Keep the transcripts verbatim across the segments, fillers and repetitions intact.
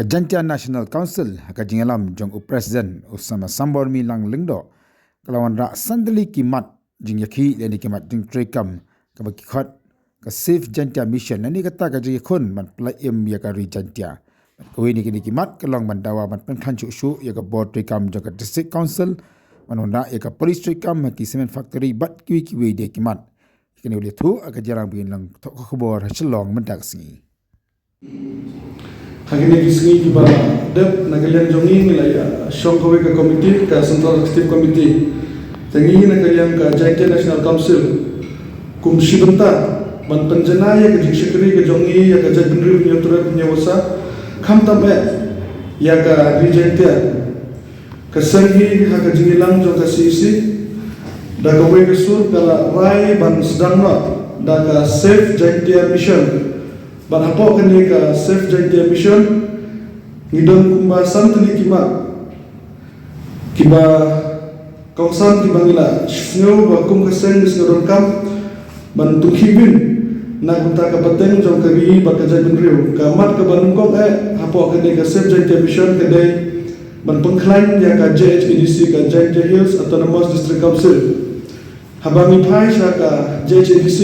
Ka Jaintia National Council ha ka jingïalam jong u President u Samsambor Milang Lyngdoh ka la wanrah san tylli ki mat jingïakhih lane ki mat jingtreikam kaba ki khot ka Save Jaintia Mission lane kata ka jingïakhun ban pynlait im ïa ka ri Jaintia. Bad kawei na kine ki mat ka long ban dawa ban pynkhlaiñ shuh shuh ïa ka bor treikam jong ka District Council, ban wanrah ïa ka police treikam ha ki cement factory bad kiwei kiwei de ki mat. Kine u dei thuh ha ka jingïalang ba ngin long thoh ka khubor ha Shillong mynta ka sngi. Ha kine ki sngi kiba la dep, na ka liang jong ngi ngi la ïa shong kawei ka committee, ka Central Executive Committee. Te ngi na ka liang ka Jaintia National Council, kum shi bynta ban pynjanai ïa ka jingshakri ka jong ngi ïa ka jaitbynriew Hynñiewtrep Hynñiewwasa, khamtam eh ïa ka ri Jaintia. Ka seng hi ha ka jingïalang jong ka C E C, da kawei ka sur ka la rai ban sdang noh da ka Save Jaintia Mission. Bad hapoh kane ka Save Jaintia Mission ngi don kumba san tylli ki mat kiba kongsan kiba ngi la sngew ba kum ka seng ngi sngew donkam ban tungkhih byn na ka bynta ka pateng jong ka ri bad ka jaitbynriew. Ka mat kaba nyngkong eh hapoh kane ka Save Jaintia Mission ka dei ban pynkhlaiñ ïa ka J H A D C, ka Jaintia Hills Autonomous District Council. Haba ngi phai sha ka J H A D C,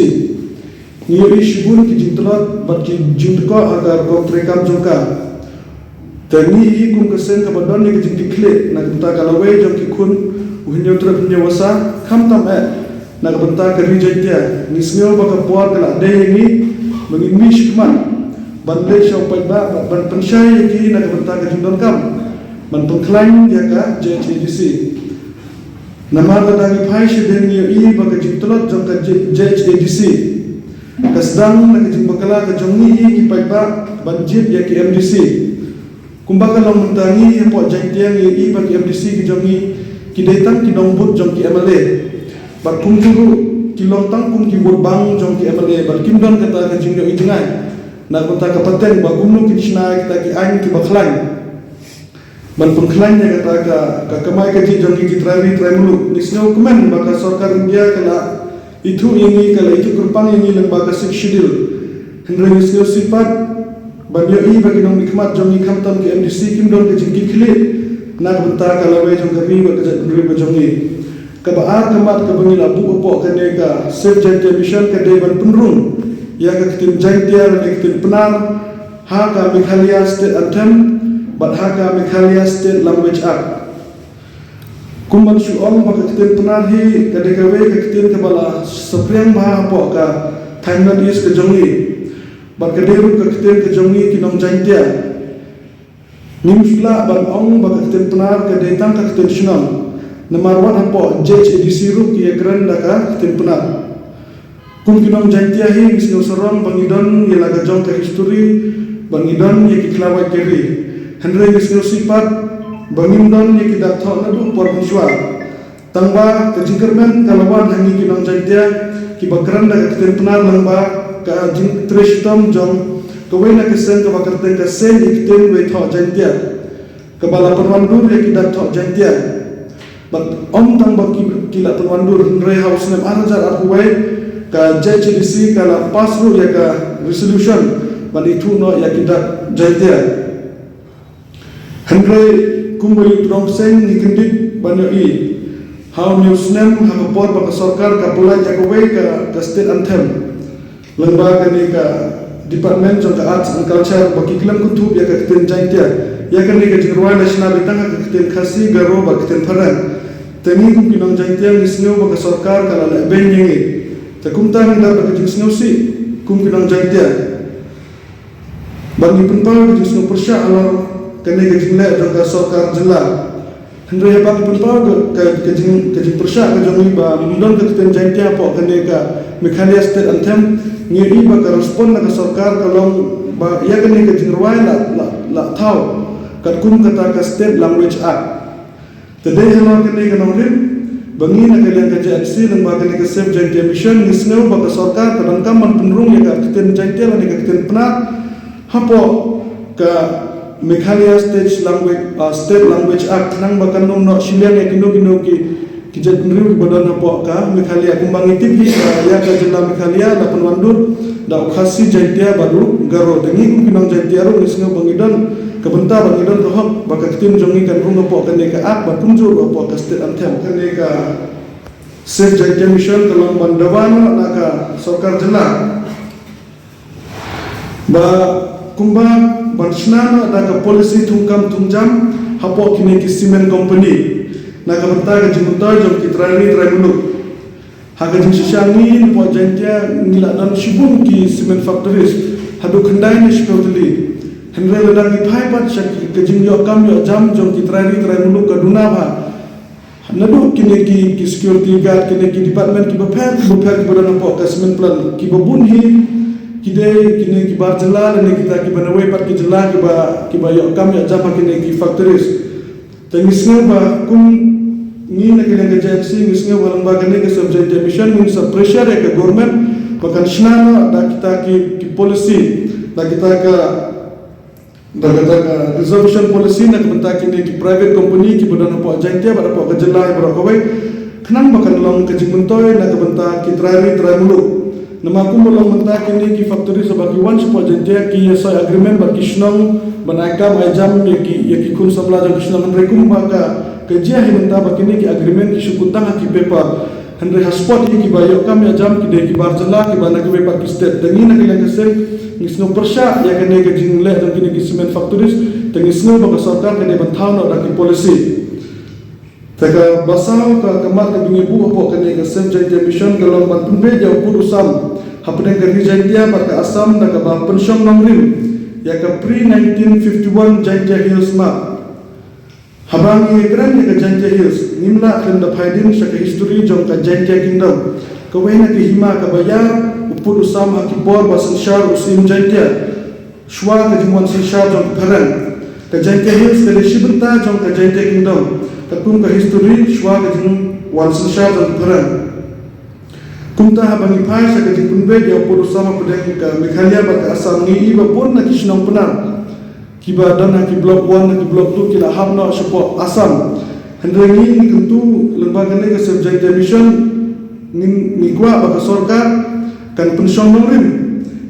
ngi ïohi shibun ki jingtlot bad ki jingtkoh ha ka rukom treikam jong ka. Te ngi hi kum ka seng kaba don ïa ka jingkitkhlieh na ka bynta ka lawei jong ki khun u Hynñiewtrep Hynñiewwasa, khamtam eh na ka bynta ka ri Jaintia. Ngi sngew ba ka por ka la dei ïa ngi ba ngin mih shakhmat ban leit sha u paidbah bad ban pynshai ïa ki na ka bynta ka jingdonkam ban pynkhlaiñ ïa ka J H A D C. Namar lada ngi phai shadien ngi ïohi ba ka jingtlot jong ka J-, J H A D C ka sdang na ka jingbakla ka jong ngi hi ki paidbah ban jied ïa ki M D C. Kumba ka long mynta ngi hapoh Jaintia ngi ïohi ba ki M D C ki jong ngi ki dei tang ki nongbud jong ki M L A. Bad kumjuh ruh ki long tang kum ki vote bank jong ki M L A bad kim don kata ka jingïohi jngai na ka bynta ka pateng ba kumno kin shna ïa kita ki aiñ kiba khlaiñ ban pynkhlaiñ ïa kata ka, ka kamai kajih jong ki, ki trai ri trai muluk. Ngi sngewkmen ba ka sorkar India ka la ithuh ïa ngi, ka la ithuh kyrpang ïa ngi lyngba ka Sixth Schedule. Hynrei ngi sngewsih pat ban ïohi ba ki nongmihkhmat jong ngi khamtam ki M D C kim don ka jingkitkhlieh na ka bynta ka lawei jong ka ri bad ka jaitbynriew ka jong ngi. Kaba ar ka mat kaba ngi la buh hapoh kane ka Save Jaintia Mission ka dei ban pynrung ïa ka ktien Jaintia lane ka ktien Pnar ha ka Meghalaya State Anthem bad ha ka Meghalaya State Language Act. Kum ban shu ong ba ka ktien Pnar hi ka dei kawei ka ktien kaba la saphriang bha hapoh ka thaiñ North East ka jong ngi bad ka dei ruh ka ktien ka jong ngi ki nong Jaintia. Ngim shu lah ban ong ba ka ktien Pnar ka dei tang ka ktien shnong, namar wat hapoh J H A D C ruh ki ïakren da ka ktien Pnar. Kum ki nong Jaintia hi ngi sngewsarong ba ngi don ïa la ka jong ka history, ba ngi don ïa ki khlawait ka ri. Hynrei ngi sngewsih pat ba ngim don ïa ki dak thoh naduh por mynshuwa. Tangba ka jingkyrmen ka la wan ha ngi ki nong Jaintia kiba kren da ka ktien Pnar lyngba ka jingtrei shitom jong kawei na ka seng kaba kyrteng ka Seng Ïaktien Wei Thoh Jaintia, kaba la pynwandur ïa ki dak thoh Jaintia. Bad ym tang ba ki, ki la pynwandur, hynrei ha u snem ar hajar arphew wei ka J H A D C ka la pass ruh ïa ka resolution ban ithuh noh ïa ki dak Jaintia. Hynrei kumba ïa u Tdong Seng ngi kyndit ban ïohi ha une u snem ha ka por ba ka sorkar ka pynlait ïa kawei ka, ka state anthem lyngba kane ka department jong ka arts and culture ba ki khlem kynthup ïa ka ktien Jaintia. Ïa kane ka jingrwai la shna beit tang ha ka ktien Khasi, Garo bad ktien Phareng. Te ngi kum ki nong Jaintia ngi sngew ba ka sorkar ka la lehbeiñ ïa ngi. Te kumta ngi da ka jingsngewsih kum ki nong Jaintia. Ba ngi pynpaw ka jingsngewpyrshah halor kane ka jingleh jong ka sorkar jylla. Hynrei haba ngi pynpaw ka, ka, ka jing, ka jingpyrshah ka jong ngi ba ngim don ka ktien Jaintia hapoh kane ka Meghalaya State Anthem, ngi ïohi ba ka respond na ka sorkar ka long ba ïa kane ka jingrwai la, la, la thaw katkum kata ka State Language Act. Te dei halor kane ka nongrim ba ngi na ka liang ka J N C lyngba kane ka Save Jaintia Mission ngi sngew ba ka sorkar ka donkam ban pynrung ïa ka ktien Jaintia lane ka ktien Pnar hapoh ka Meghalaya State Language, ah, State Language Act, khnang ba kan ym noh shiliang ïa kino kino ki, ki jaitbynriew kiba don hapoh ka Meghalaya. Kumba ngi tip hi, ah, ïa ka jylla Meghalaya la pynwandur da u Khasi, Jaintia bad u Garo. Te ngi kum ki nong Jaintia ruh ngi sngew ba ngi don Ka bynta ba ngi don ka hok ba ka ktien jong ngi kan rung hapoh kane ka Act bad kumjuh hapoh ka State Anthem. Kane ka Save Jaintia Mission ka long ban dawa noh na ka sorkar jylla ba kumba ban shna noh da ka policy thungkam thungjam hapoh kine ki cement company na ka bynta ka jingmyntoi jong ki trai ri trai muluk. Ha ka jingshisha ngi hapoh Jaintia ngi la don shibun ki cement factories, haduh khyndai ne shiphew tylli. Hynrei lada ngi phai pat sha ka jingïoh kam ïoh jam jong ki trai ri trai muluk ka duna bha. Naduh kine ki, ki security guard, kine ki department kiba pher kiba pher kiba don hapoh ka cement plant, kiba bun hi ki dei kine ki bar jylla lane kita kiba nawei pat ki jylla kiba, kiba ïoh kam ïoh jam ha kine ki factories. Te ngi sngew ba kum ngi na ka liang ka J N C ngi sngew ba lyngba kane ka Save Jaintia Mission ngin sa pressure ïa ka government ba kan shna noh da kita ki, ki policy, da kita ka, da kita ka reservation policy na ka bynta kine ki private company kiba don hapoh Jaintia bad hapoh ka jylla baroh kawei, khnang ba kan long ka jingmyntoi na ka bynta ki trai ri trai muluk. Namar kumba long mynta kine ki factory sa ba ki wan shapoh Jaintia ki ïa soi agreement bad ki shnong ban ai kam ai jam ïa ki, ïa ki khun samla jong ki shnong, hynrei kumba ka, ka jia hi mynta ba kine ki agreement ki shu kut tang ha ki paper. Hynrei ha spot hi kiba ïoh kam ïoh jam ki dei ki bar jylla kiba na kiwei pat ki state. Te ngi na ka liang ka seng ngi sngew pyrshah ïa kane ka jingleh jong kine ki cement factories. Te ngi sngew ba ka sorkar ka dei ban thaw noh da ki policy. Te kaba saw ka, ka mat kaba ngi buh hapoh kane ka Save Jaintia Mission ka long ban pynbeit ïa u pud u sam hapdeng ka ri Jaintia bad ka Assam da kaba pynshong nongrim ïa ka pre nineteen fifty-one Jaintia Hills Map. Haba ngi ïakren ïa ka Jaintia Hills ngim lah khlem da phai dien sha ka history jong ka Jaintia Kingdom. Kawei na ki hima kaba ïar u pud u sam ha ki por ba synshar u Syiem Jaintia. Shuwa ka jingwan synshar jong ki phareng, ka Jaintia Hills ka dei shi bynta jong ka Jaintia Kingdom katkum ka history shuwa ka jingwan synshar jong ki phareng. Kumta haba ngi phai sha ka jingpynbeit ïa u pud u sam hapdeng ka Meghalaya bad ka Assam ngi i ba bun na ki shnong Pnar kiba don ha ki block one na ki block two ki la hap noh shapoh Assam. Hynrei ngi, ngi kyntu lyngba kane ka Save Jaintia Mission, ngi, ngi kwah ba ka sorkar kan pynshong nongrim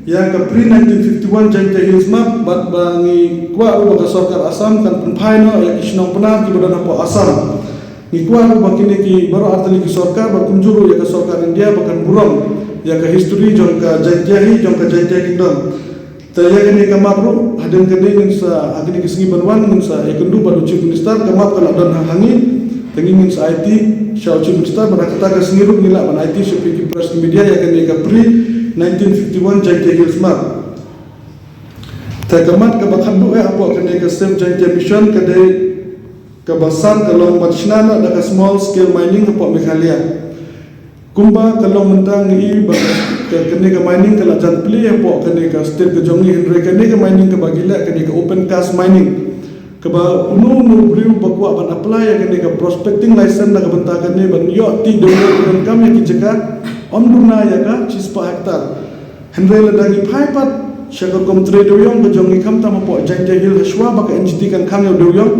ïa ka pre nineteen fifty-one Jaintia Hills Map bad ba ngi kwah ruh ba ka sorkar Assam kan pynphai noh ïa ki shnong Pnar kiba don hapoh Assam. Ngi kwah ruh ba kine ki baroh artylli ki sorkar bad kumjuh ruh ïa ka sorkar India ba kan burom ïa ka history jong ka Jaintia hi, jong ka Jaintia Kingdom. Te ïa kane ka map ruh hadien kane ngin sa, ha kine ki sngi ban wan ngin sa ïakynduh bad u Chief Minister, ka map ka la don ha, ha ngi. Te ngi ngin sa aiti sha u Chief Minister bad ha kata ka sngi ruh ngi lah ban aiti sha phi ki press media ïa kane ka pre nineteen fifty-one Jaintia Hills Map. Te ka mat kaba khatduh eh hapoh kane ka Save Jaintia Mission ka dei kaba san ka long ban shna noh da ka small scale mining hapoh Meghalaya. Kumba ka long mynta ngi i ba ka, kane ka mining ka la jan plie hapoh kane ka state ka jong ngi, hynrei kane ka mining kaba ki leh kane ka open cast mining kaba uno uno u briew ba kwah ban apply ïa kane ka prospecting license na ka bynta kane ban ïoh tih dewïong, ban kam ïa ki jaka ym duna ïa ka shispah hektar. Hynrei lada ngi phai pat sha ka rukom trei dewïong ka jong ngi khamtam hapoh Jaintia Hills hashwa ba ka N G T kan khang ïa u dewïong,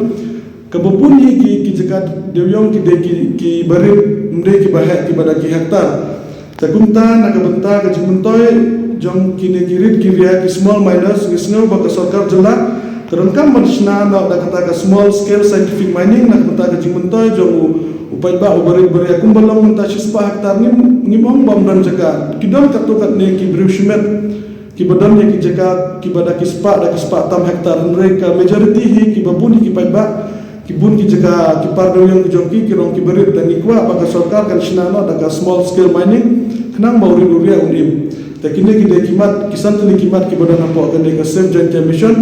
kaba bun hi ki, ki jaka dewïong ki dei ki, kiba rit, ym dei kiba heh, kiba da ki hektar. Te kumta na ka bynta ka jingmyntoi jong kine ki rit ki ria, ki small miners, ngi sngew ba ka sorkar jylla ka donkam ban shna noh da kata ka small scale scientific mining na ka bynta ka jingmyntoi jong u, u paidbah uba rit ba ria. Kumba long mynta shispah hektar ngim, ngim ong ba ym don jaka. Ki don katto katne ki briew shimet kiba don ïa ki jaka kiba da ki spah, da ki spah tam hektar, hynrei ka majority hi kiba bun hi ki paidbah, ki bun ki jaka, ki par dewïong ki jong ki, ki rong kiba rit. Te ngi kwah ba ka sorkar kan shna noh da ka small scale mining khnang ba u rit u ria un im. Te kine ki dei ki mat, ki san tylli ki mat kiba don hapoh kane ka Save Jaintia Mission.